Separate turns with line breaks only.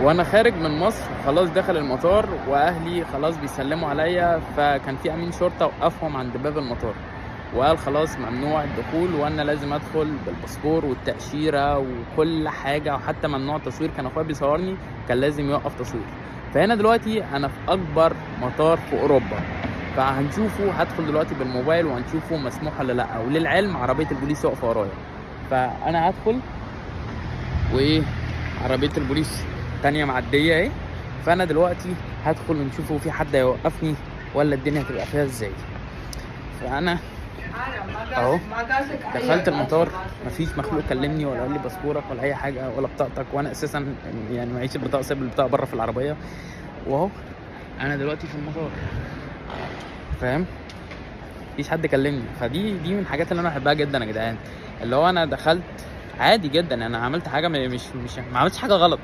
وانا خارج من مصر خلاص داخل المطار واهلي خلاص بيسلموا عليا، فكان في امين شرطه وقفهم عند باب المطار وقال خلاص ممنوع الدخول، وانا لازم ادخل بالباسبور والتاشيره وكل حاجة، وحتى ممنوع التصوير. كان اخويا بيصورني كان لازم يوقف تصوير. فهنا دلوقتي انا في اكبر مطار في اوروبا، فهنشوفه. هدخل دلوقتي بالموبايل وهنشوفه مسموح ولا لا. وللعلم عربية البوليس واقفة ورايا، فانا هدخل وايه عربية البوليس تانية معدية اهي. فانا دلوقتي هدخل ونشوفه في حد هيوقفني ولا الدنيا هتبقى فيها ازاي. فانا اهو دخلت المطار، مفيش مخلوق كلمني ولا قال لي باسبورك ولا اي حاجة ولا بطاقتك، وانا اساسا يعني معيش البطاقة، سايب البطاقة بره في العربية. واهو انا دلوقتي في المطار، فاهم؟ مفيش حد كلمني. فدي من الحاجات اللي انا بحبها جدا يا جدعان، اللي هو انا دخلت عادي جدا، انا عملت حاجة مش ما عملتش حاجة غلط.